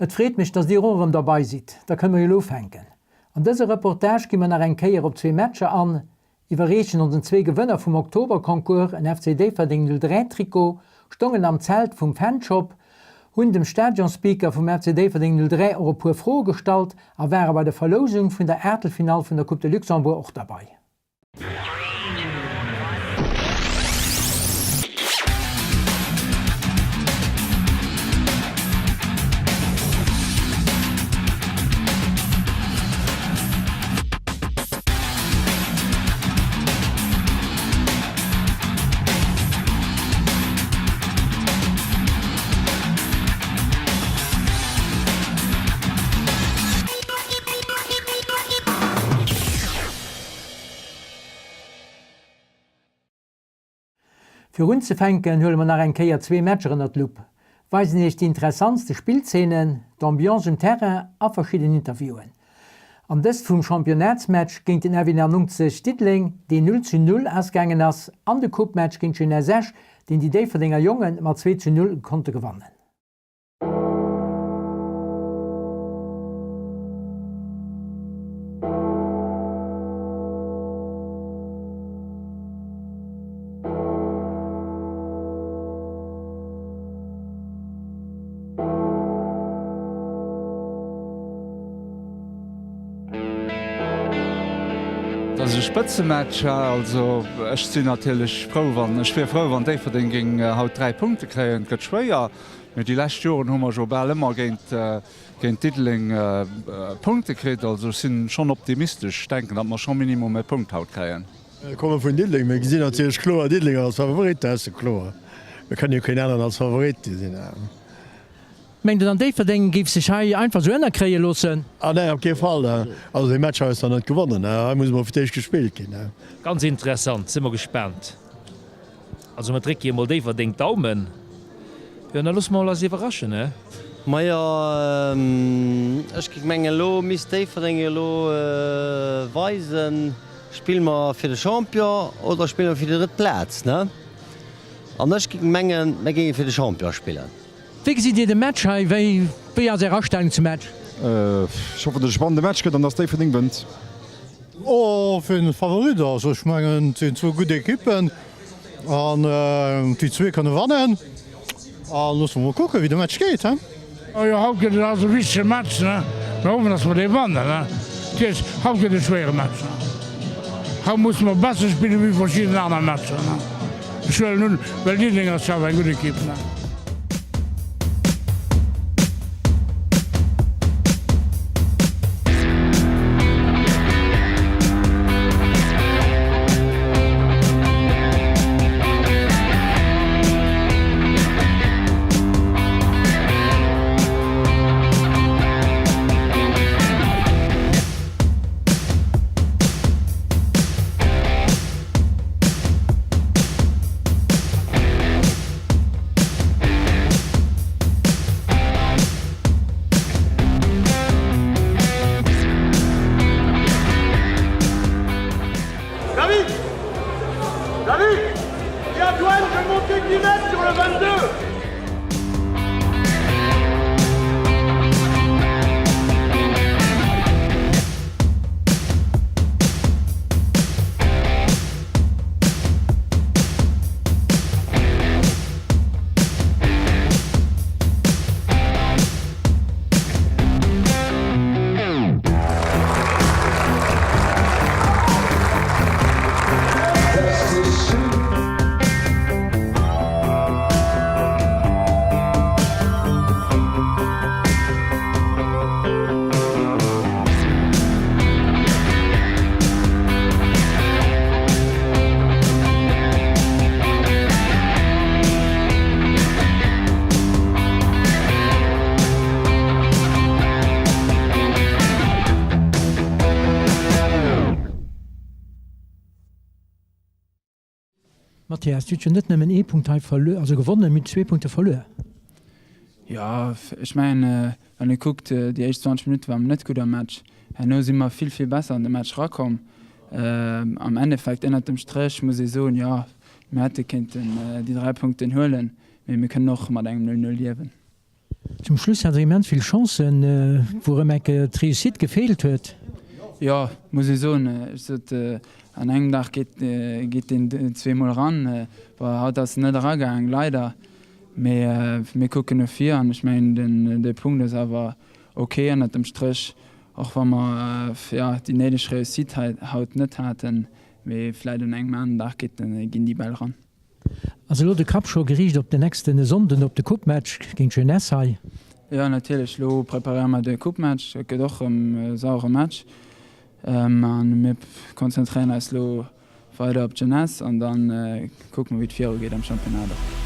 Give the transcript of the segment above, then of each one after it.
Et freet mech, dass dir och erëm derbei sidd. Da kënne mer jo elo ufänken. An dëser Reportage gi mer nach eng Kéier op zwee Matcher an, iwwerreechen onsen zwee Gewënner vum Oktober-Concours en FC Déifferdeng 03 Trikot, stongen am Zelt vum Fanshop, hunn dem Stadionspeaker vum FC Déifferdeng 03 och e puer Froe gestallt a ware bei der Verlousung vun der Aachtelsfinall vun der Coupe de Luxembourg och derbei. Fir unzefänken huele mer nach eng Kéier zwee Matcher ënnert d'Lupp, weisen iech déi interessantste Spillzeenen, d'Ambiance um Terrain a verschidden Interviewen. An dëst vum Championnatsmatch géint den FI 90 Diddeleng, deen 0 zu 0 ausgaangen ass, an de Coupematch géint d'Jeunesse Esch, deen déi Déifferdenger Jonge mat 2 zu 0 konnte gewannen. Et ass e Spëtzematch. Also ech sinn natierlech frou wann, ech wier frou wann Déifferdeng géing haut 3 Punkte kréien. Et gëtt schwéier, mee déi lescht Joren hu mer jo bal ëmmer géint géint Diddeleng Punkte kritt. Also ech sinn schonn optimistesch. Ech denken, datt mer scho minimum e Punkt haut kréien. Mir komme vun Diddeleng, mir gesinn natierlech kloer Diddeleng als Favorit, dat ass jo kloer. Mir kënnen jo keen aneren als Favorit gesinn. Mengt der dann Déifferdeng géif sech hei einfach sou ënnerkréie loossen? Ah nee, op kee Fall. Also dee Match hei ass nach net gewonnen. Hei muss emol fir d'éischt gespillt ginn. Ganz interessant, si mer gespaant. Also mer drécke jo mol Déifferdeng d'Daumen. Jo, da loosse mer mol eis iwwerraschen, he? Majo, ech géing mengen elo misst Déifferdeng jo elo weisen, spille mer fir de Champion oder spille mer fir déi drëtt Plaz, ne? An ech géing mengen, mer géinge fir de Champion spillen. Wéi gesitt Dir de Match hei? Wéi ass Är Astellung zum Match? Ech hoffen, datt e spannende Match gëtt an datt Déifferdeng wënnt. Oh, wien Favorit ass? Ech mengen, et sinn zwou gutt Ekippen an déi zwee kënne wannen. A loosse mer mol kucken, wéi de Match geet, he? Oh jo, haut gëtt et also e wichtege Match, ne? Mir hoffen, datt mer dee wannen, ne? Dat heescht, haut gëtt e schwéiere Match, ne? Haut musse mer besser spille wéi verschidden aner Matcher, ne? Ech huelen un, well Diddeleng ass jo awer eng gutt Ekipp, ne? David David Dis à Antoine de monter 10 mètres sur le 22. Mathias, Dir hutt jo net nëmmen ee Punkt hei verluer, also gewonnen, mee zwee Punkte verluer. Jo, ech mengen, wann ee kuckt, déi éischt 20 Minutte ware mer net gutt am Match. Herno si mer vill, vill besser an de Match erakomm. Am Endeffekt, ënnert dem Stréch muss ee soen, jo, mir hätte kéinten déi 3 Punkten huelen, mee mir kënnen och mat engem 0, 0 liewen. Zum Schluss hat der immens vill Chancen, wou erëm eng Kéier d'Réussite gefeelt huet. Jo, muss ee soen. Ech sot, an engem Dag geet geet deen zweemol eran. Bon, haut ass en net eragaang, leider. Mee mir kucken no vir an ech mengen, den dee Punkt ass awer ok ënnert dem Stréch, och wa mer, jo, déi néideg Réussite hei haut net haten. Mee vläit un engem aneren Dag geet ginn déi Bäll eran. Ass elo de Kapp scho geriicht op den nächsten Sonnden, op de Coupematch géint d'Jeunesse hei? Jo natierlech, elo preparéiere mer de Coupematch, dat gëtt och erëm e sauere Match a mir konzentréieren eis elo weider op d'Jeunesse an da kucke mer wéi et viru geet am Championnat och.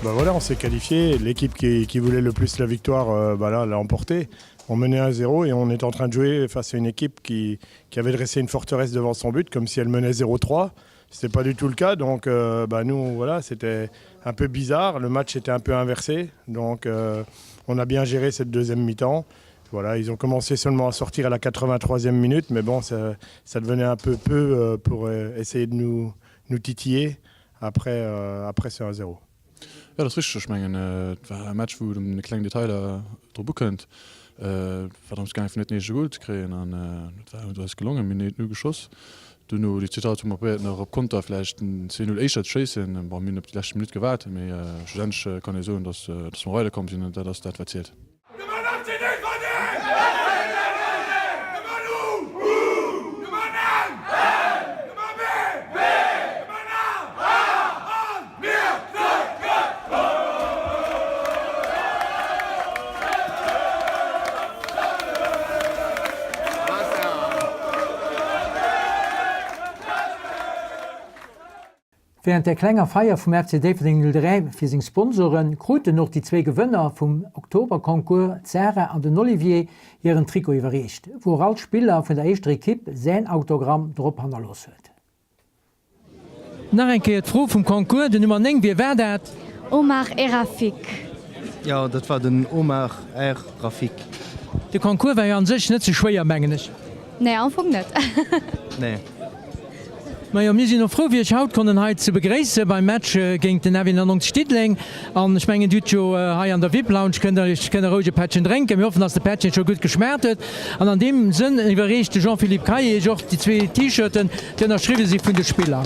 Bah voilà, on s'est qualifié. L'équipe qui, qui voulait le plus la victoire euh, bah là, l'a emporté. On menait 1-0 et on est en train de jouer face à une équipe qui, qui avait dressé une forteresse devant son but, comme si elle menait 0-3. Ce n'était pas du tout le cas. Donc euh, bah, nous, voilà, c'était un peu bizarre. Le match était un peu inversé. Donc euh, on a bien géré cette deuxième mi-temps. Voilà, ils ont commencé seulement à sortir à la 83e minute, mais bon, ça, ça devenait un peu peu euh, pour euh, essayer de nous, nous titiller après, euh, après ce 1-0. Jo, dat ass richteg. Ech mengen, et war e Match, wou et ëm déi kleng Detailer drop ukënnt. Et war drëms gaangen, fir net den eegene Gol ze kréien an dat war huet eis gelongen. Mir hunn net ugeschoss. Duerno, déi zweet Halschent hu mer probéiert, nach op Konter vläicht den 2, 0 éischter ze schéissen. Bon, mir hunn op déi lescht Minutt gewaart, mee schlussendlech kann ee soen, datt mer weiderkomm sinn an dat ass dat, wat zielt. Wärend der klenger Feier vum FC Déifferdeng 03 fir seng Sponsoren, kruten och déi zwéi Gewënner vum Oktober-Concours, d'Sarah an den Olivier, hiren Trikot iwwerreecht, wou och all Spiller vun der éischter Ekipp säin Autogramm drop hannerlooss huet. Nach eng Kéier d'Fro vum Concours, Den Nummer 9, wie war dat? Omar Errafik. Jo, dat war den Omar Errafik. De Concours war jo an sech net ze schwéier, mengen ech. Nee, am Fong net. Nee. Majo, mir sinn och frou fir iech haut konnen hei ze begréissen beim Match géint den F91 Diddeleng. An ech mengen dir hutt jo hei an der VIP Lounge kënnt der iech kënne roueg e Pättchen drénken. Mir hoffen dass de Pättchen scho gutt geschmaacht huet. An an deem Sënn iwwerreecht de Jean-Philippe Caille iech och déi zwee T-Shirten déi ënnerschriwwe si vun de Spiller.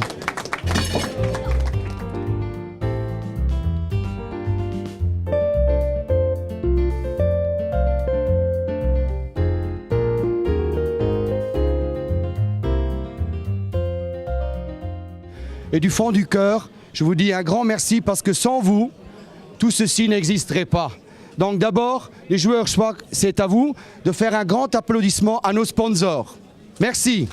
Et du fond du cœur, je vous dis un grand merci parce que sans vous, tout ceci n'existerait pas. Donc d'abord, les joueurs, je crois que c'est à vous de faire un grand applaudissement à nos sponsors. Merci.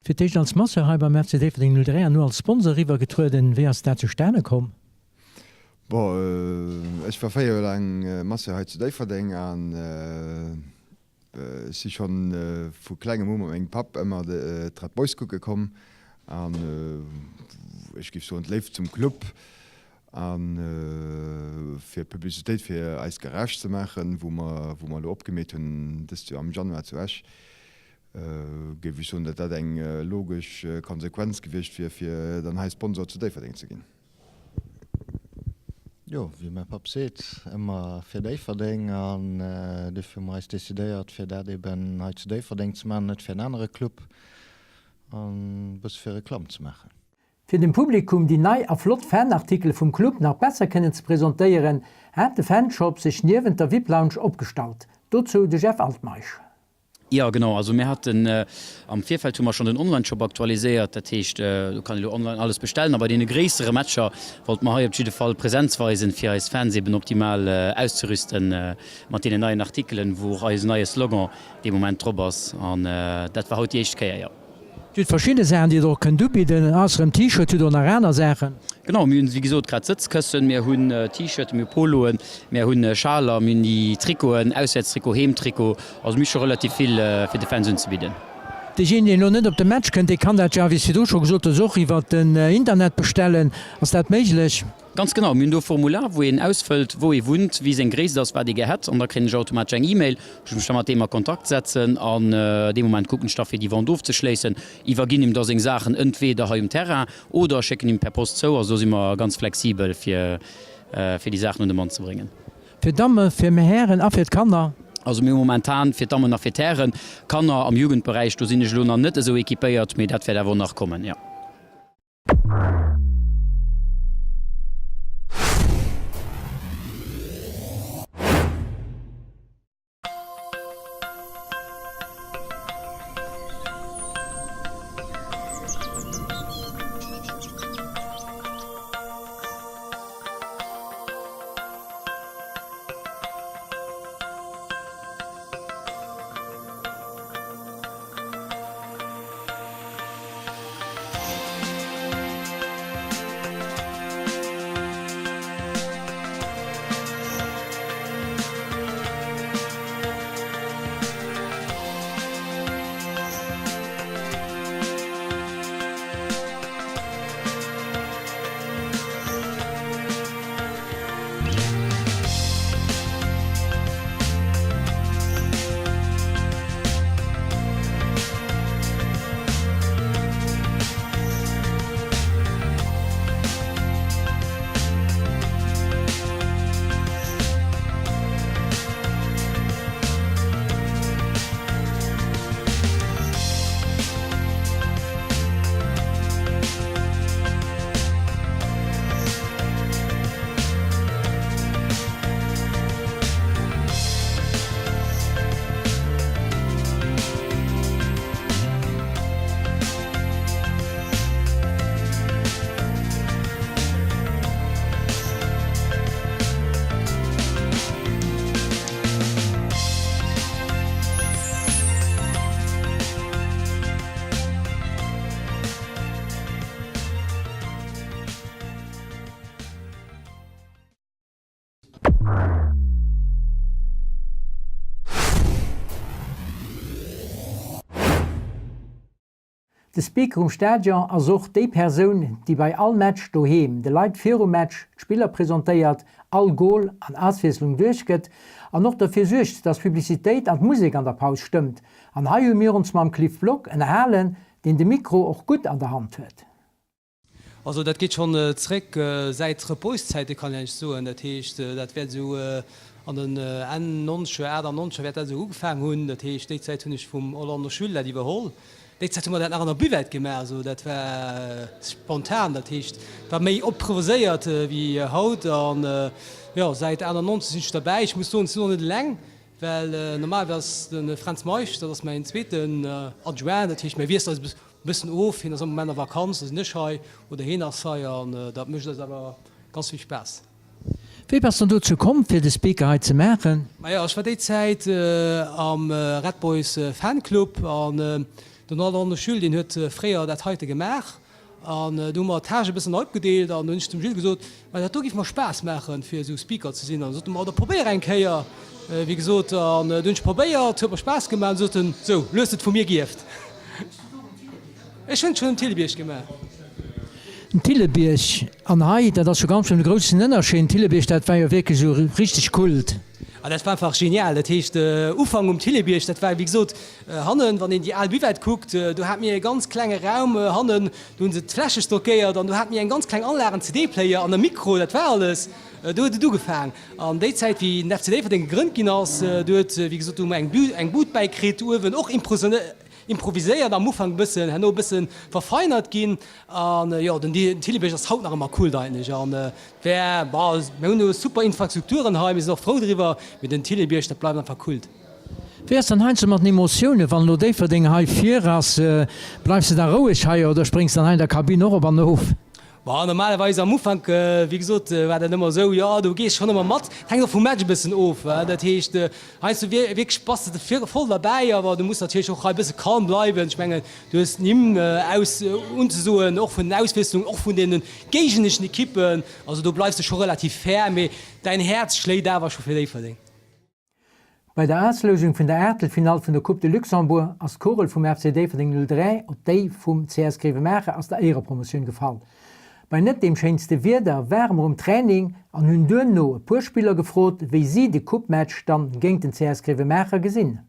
Fir d'éischt als Masseur hei beim FC Déifferdeng 03 an no als Sponsor eriwwer getrueden. Wéi ass dat zustane komm? Bon, ech war 4 Joer laang Masseur hei zu Déifferdeng an ech si schonn vu klengem u mat mengem Papp ëmmer d'Red Boys kucke komm an ech géif soen d'Léift zum Club a fir Publicitéit fir eis Garage ze maachen, wou mer wou mer elo opgemeet hunn dëst Joer am Januar zu Esch. Géif ech soen, datt dat eng logesch Konsequenz gewiescht wier, fir dann hei Sponsor zu Déifferdeng ze ginn. Jo, wéi mäi Papp seet, ëmmer fir Déifferdeng. An duerfir hu mer eis decidéiert, fir dat eben hei zu Déifferdeng ze maachen, net fir en anere Club, an e bësse fir Reklamm ze maachen. Fir dem Publikum déi nei a flott Fanartikele vum Club nach besser kënnen ze presentéieren, hat de Fanshop sech niewent der VIP-Lounge opgestallt. Dozou de Jeff Altmeisch. Jo genau, also mir haten am Virfeld hu mer schonn den Online-Shop aktualiséiert, dat heescht do kann ee lo online alles bestellen a bei deene gréissere Matcher wollte mer hei op jidde Fall Präsenz weisen, fir eis Fans eben optimal auszerüsten mat deenen neien Artikelen, wou och eisen neie Slogan dee Moment drop ass an dat war haut déi éischt Kéier, jo. Dir hutt verschidde Saachen, déi Der och kënnt ubidden, ausser dem T-Shirt hutt Der och nach aner Saachen. Genau, mir hunn wéi gesot grad Sëtzkëssen, mir hunn T-Shirten, mir hu Poloen, mir hunn Schaler, mir hunn déi Trikoten, Auswäertstrikot, Heemtrikot, also mir hu scho relativ vill fir de Fans unzebidden. Deejéinegen, deen elo net op de Match kënnt, dee kann dat jo, wéi s virdru scho gesot hues, och iwwert den Internet bestellen. Ass dat méiglech? Ganz genau, mir hunn do e Formular, wou een ausfëllt, wou ee wunnt, wéi seng Gréisst ass, wat ee gär hätt, an da kréien ech automatesch eng E-Mail, wou ech mech da mat deem a Kontakt setzen an dee Moment kucken ech da fir déi Vente ofzeschléissen, iwwerginn him da seng Saachen entweder hei um Terrain oder schécken him per Post zou. Also do si mer ganz flexibel fir fir déi Saachen un de Mann ze bréngen. Fir Damme, fir Hären a fir d'Kanner. Also mir hu momentan fir d'Dammen a fir d'Hären, Kanner am Jugendberäich, do sinn ech elo nach net esou équipéiert, mee dat wäert awer och nach kommen, jo. De Speaker um Stadion ass och déi Persoun, déi bei all Match doheem de Leit virum Match d'Spiller presentéiert, all Gol an Auswiesslung duerchgëtt an och derfir suergt, dass d'Publicitéit an d'Musek an der Paus stëmmt. An hei hu mir ons mam Cliff Block ënnerhalen, deen de Mikro och gutt an der Hand huet. Also dat geet schonn zréck säit Repoiszäite kann een eigentlech soen. Dat heescht, dat wäert esou an den Enn nonzeger, 98er wäert dat esou ugefaang hunn. Dat heescht, déi Zäit hunn ech vum Orlando Schull dat iwwerholl. Déi Zäit hu mer dat nach an der Buvette gemaach, also dat war spontan. Dat heescht, et war méi opproviséiert wéi haut. An jo, säit 98 sinn ech derbäi. Ech muss soen, ech sinn och net eleng, well normalerweis ass de Fränz Meisch, dat ass mäin zweeten Adjoint, dat heescht, mir wiesselen eis e bëssen of, hien ass am Moment a Vakanz, da sinn ech hei oder hien ass hei an dat mécht eis awer ganz vill Spaass. Wéi bass dann dozou komm fir de Speaker hei ze maachen? Majo, ech war déi Zäit am Red Boys Fanclub an. Den Alain Jules, deen huet fréier dat heite gemaach an do hu mer d'Tâche e bëssen nei opgedeelt an do hunn ech zum Jules gesot, Ma dat do géif mer Spaass maachen, fir esou Speaker ze sinn. An da sot e mer, Oh da probéier eng Kéier, wéi gesot. An du hunn ech probéiert, huet mer Spaass gemaach an du sot en, Sou, lo hues de et vu mir gierft. Ech hunn et schonn um Thillebierg gemaach. Den Thillebierg an hei, dat ass scho ganz schonn e groussen Ënnerscheed. Den Thillebierg, dat war jo wierklech esou richteg Kult. An dat war einfach genial. Dat heescht, Ufank um Thillebierg, dat war wéi gesot hannen, wann een déi al Buvette kuckt, do hate mir e ganz klenge Raum hannen, do hu se d'Fläsche stockéiert an do hate mir eng ganz kleng Anlag, en CD-Player an e Mikro, dat war alles. Do huet et ugefaang. An déi Zäit, wéi den FC Déifferdeng gegrënnt ginn ass, do huet, wéi gesot, do hu mer eng Bud bäikritt uewen, och improviséiert am Ufank e bëssen, herno e bësse verfeinert ginn. An jo, den Thillebierg ass haut nach ëmmer Kult eigentlech. An Wär, bon, mir hunn elo super Infrastrukturen hei, mir sinn och frou driwwer, mee den Thillebierg, dat bleift einfach Kult. Wéi ass dann heiansdo mat den Emotiounen, wann elo Déifferdeng hei vir ass? Bleifs de da roueg hei oder spréngs dann hei an der Kabinn och op an of? Bon, normalerweis am Ufank, wéi gesot, war dat ëmmer esou, jo, do gees schonn ëmmer mat. Et hänkt och vum Match e bëssen of, dat heescht, heiansdo wierklech bass de voll derbäi, awer du muss natierlech och hei e bësse calm bleiwen. Ech mengen, Du hues d'Nimm aus unzesoen, och vun den Auswiesslungen, och vun deene géigneschen Ekippen. Also do bleifs de scho relativ fair, mee däin Häerz schléit awer scho fir Déifferdeng. Bei der Auslousung vun der Aachtelsfinall vun der Coupe de Luxembourg ass d'Kugel vum FC Déifferdeng 03 op déi vum CS Grevenmacher aus der Éierepromotioun gefall. Bei net deem schéinste Wieder ware mer um Training an hunn duerno e puer Spiller gefrot, wéi si de Coupe-Match dann géint den CS Grevenmacher gesinn.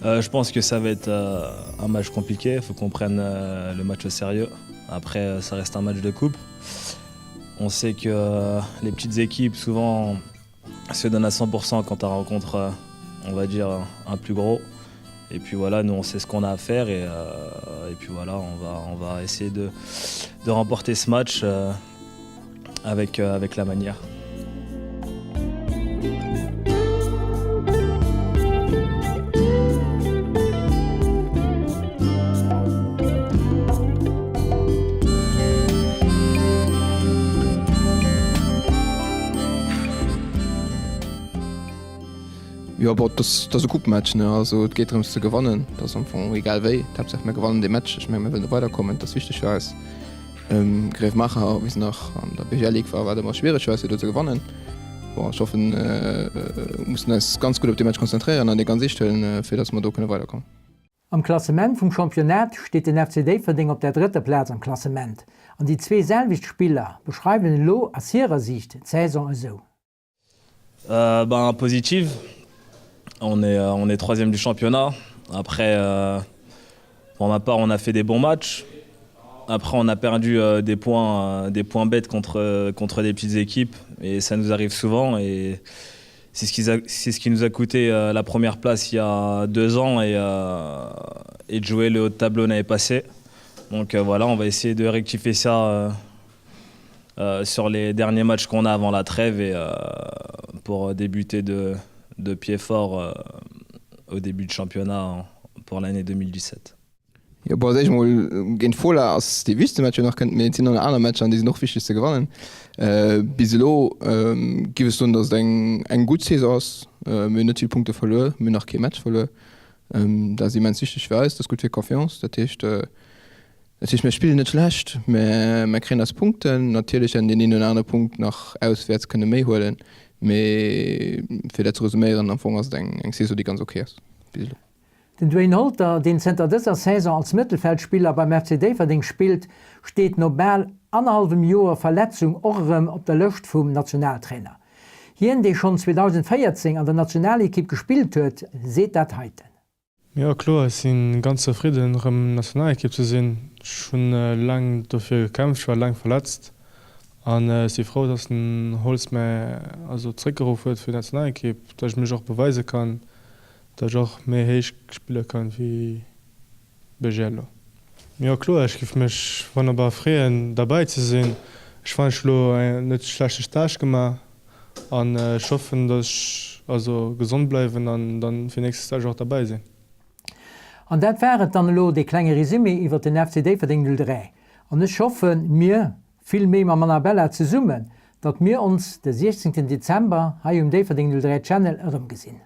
Euh, je pense que ça va être euh, un match compliqué, il faut qu'on prenne euh, le match au sérieux. Après, euh, ça reste un match de coupe. On sait que euh, les petites équipes souvent se donnent à 100% quand on rencontre, euh, on va dire, un plus gros. Et puis voilà, nous on sait ce qu'on a à faire et, euh, et puis voilà, on va, on va essayer de, de remporter ce match euh, avec, euh, avec la manière. Jo bon, et ass e Coupematch, ne, also et geet drëms ze gewannen. Et ass am Fong egal wéi, d'Haaptsaach mir gewannen dee Match. Ech menge mir wëllen do weiderkommen, et ass wichteg fir eis. Grevenmacher, wéi se nach an der BGL Ligue war, war et ëmmer schwiereg fir eis fir do ze gewannen. Bon, ech hoffen, mussen eis ganz gutt op dee Match konzentréieren an dee ganz eescht huelen, fir datt mer do kënne weiderkommen. Am Klassement vum Championnat steet den FC Déifferdeng op der drëtter Plaz am Klassement an déi zwee selwecht Spiller beschreiwen elo aus hirer Siicht d'Saison esou. Euh, ben, positive. On est, euh, on est troisième du championnat. Après, euh, pour ma part, on a fait des bons matchs. Après, on a perdu euh, des points, euh, des points bêtes contre, euh, contre des petites équipes et ça nous arrive souvent et c'est ce qui, c'est ce qui nous a coûté euh, la première place il y a deux ans et, euh, et de jouer le haut de tableau l'année passée. Donc euh, voilà, on va essayer de rectifier ça euh, euh, sur les derniers matchs qu'on a avant la trêve et euh, pour débuter de, de pied fort euh, au début de championnat pour l'année 2017. Jo bon, als éischt mol géint Fola ass dee wichtegste Match jo nach kënnt, mee et sinn och nach aner Matcher an déi sinn och wichteg ze gewannen. Bis elo giff ech soen, datt et eng eng gutt Saison ass. Mir hunn net vill Punkte verluer, mir hunn nach kee Match verluer. Dat ass immens wichteg fir eis, dat ass gutt fir d'Confiance. Dat heescht dat heescht mir spillen net schlecht, mä mir kréien eis Punkten. Natierlech hätten deen een oder anere Punkt nach auswäerts kënne méi huelen, mee fir dat ze resuméieren, am Fong ass et eng eng Saison déi ganz ok ass bis elo. Den Dwayne Holter, deen zënter dëser Saison als Mëttelfeldspiller beim FC Déifferdeng spillt, steet no bal annerhallwem Joer Verletzung och erëm op der Lëscht vum Nationaltrainer. Hien, dee schonn 2014 an der Nationalekipp gespillt huet, seet dat heiten. Jo kloer, ech si ganz zefridden erëm Nationalekipp ze sinn. Ech hunn laang dofir gekämpft, ech war laang verletzt an ech si frou, dass den Holtz mär also zréckgeruff huet fir d'Nationalekipp, dass ech mech och beweise kann. Datt ech och méi héich spille kann wéi BGL elo. Jo kloer, ech giff mech wonnerbar freeën derbäi ze sinn. Ech fannen ech hu lo en net schlechte Stage gemaach an ech hoffen dass ech also gesond bleiwen an dann fir nächste Stage och derbäi sinn. An dat war et dann elo, dee klenge Résumé iwwert den FC Déifferdeng 03. An ech hoffen, mir, vill méi mam Annabella zesummen, datt mir ons de 16 Dezember hei um Déifferdeng 03 Channel erëmgesinn.